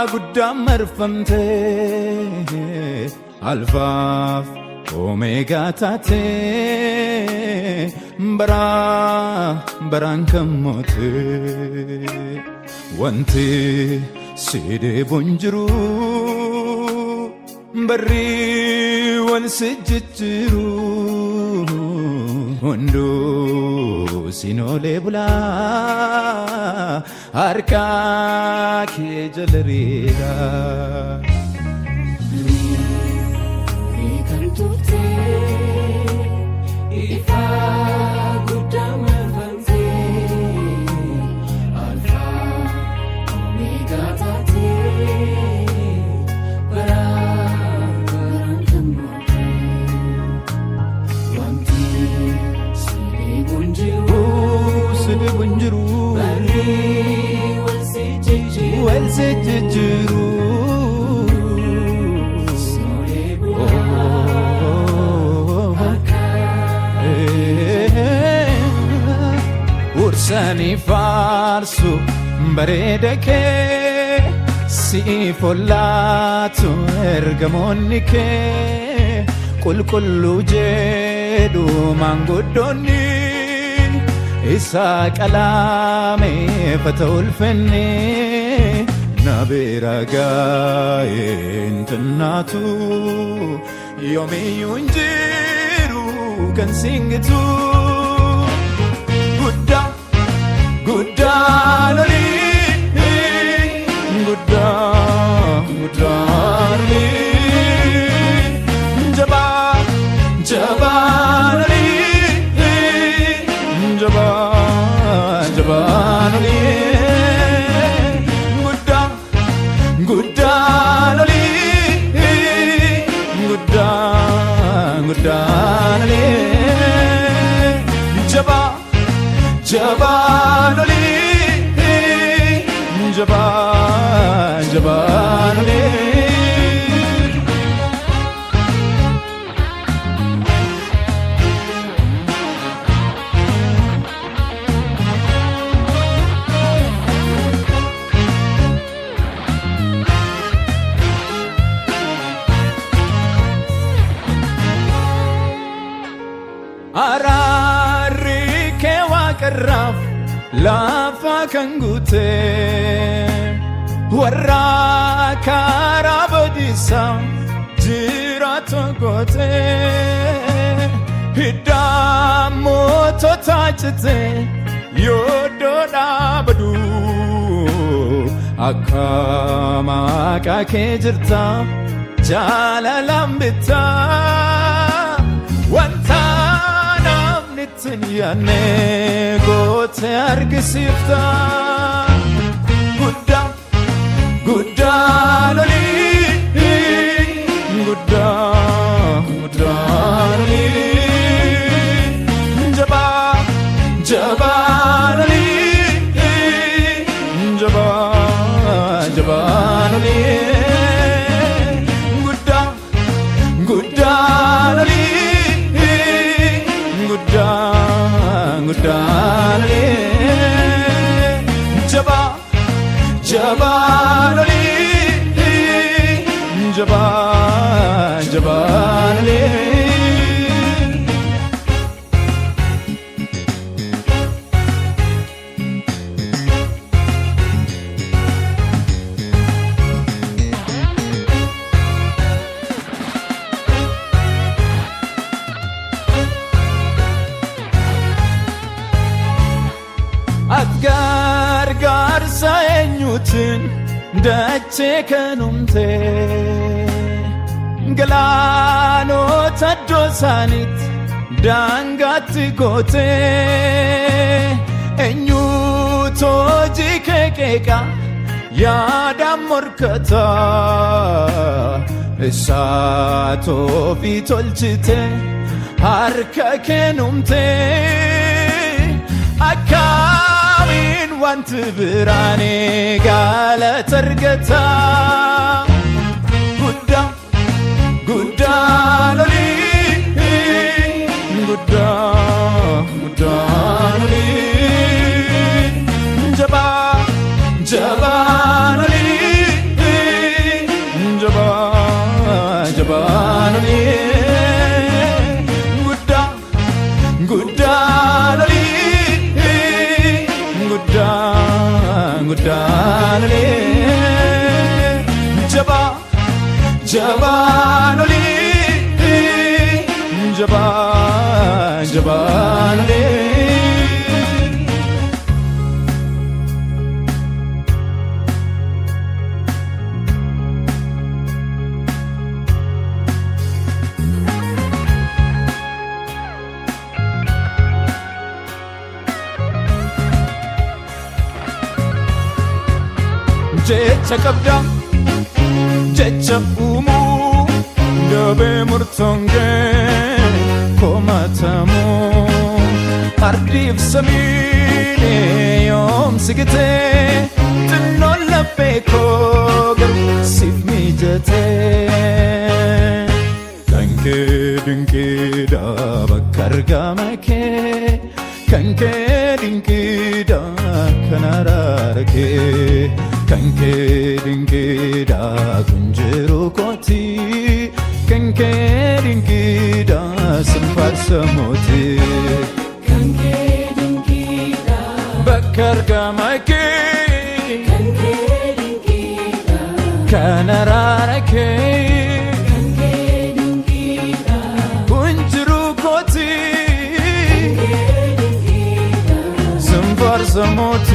Guddaan marfamte, alfaaf omeegaa taate, bara baraan kan moote. Wanti si dhibu hin jiru, barri wal si jijjiiru, hunduu sinoolee bulaa harka kee jala riira. Kan turte, ifa guddaa marfamte, alfaa omeegaa taate, bara baraan kan moote. Wanti si dhibu hin jiru, Si dhibu hin jiru, barri wal si jijjiiru, wal si jijjiiru. Sinoolee bulaa harka. Ursanii faarsu bareeda kee, siif ollaatu ergamoonni kee, qulqulluu jedhu maanguddoonni, isa qalaameeffata ulfinni. Na bira gaa'een xinnaatu, yoomiyyuu hin jiru kan singitu. Guddaa, guddaan olii, guddaa, guddaan olii, jabaa, jabaan olii, jabaa, jabaan olii, guddaa, guddaan olii, guddaa, guddaan olii, jabaa, jabaan olii, jabaa, jabaan olii. Araarri kee waaqarraaf lafa kan guute, warra karaa badiisaa jiraatu goote, hidda mootota cite yooddoo dhaabadu, akka maqaa kee jirta jaalalaan bittaa. Wanta namni ittiin yaadne goote argisiifta. Guddaa, guddaan olii, guddaa, guddaan olii, jabaa, jabaan olii, jabaa, jabaan olii, guddaa, guddaan olii, guddaa, guddaan olii, jabaa, jabaan olii, jabaa, jabaan olii. Ati gargaarsa eenyuutiin dachee kanumte, galaanota iddoo isaaniitti daangaatti goote? Eenyuutu hojii kee qeeqa, yaadaan morkata? Isaatu ofii tolchite, harka kennumte. Akkamiin wanti biraan galata argata? Guddaa, guddaan olii, guddaa, guddaan olii, jabaa, jabaan olii. Jabaan olii, jabaan, jabaan olii. Jecha qabda, jecha uumuu, dabee murtoongee komatamuu, ardiif samiin yoom sigitee, xinnoon laphee koo garuu siif mijatee. Kan kee dinqiidha bakka argama kee, kan kee dinqiidha kan araara kee, kan kee dinqiidha kun jiru kooti, kan kee dinqiidha sin faarsa mootii. Kan kee dinqiidha. Bakka argama kee, Kan kee dinqiidha. Kan araara kee, Kan kee dinqiidha. Kun jiru kooti. Kee dinqiidha. Sin faarsa mootii.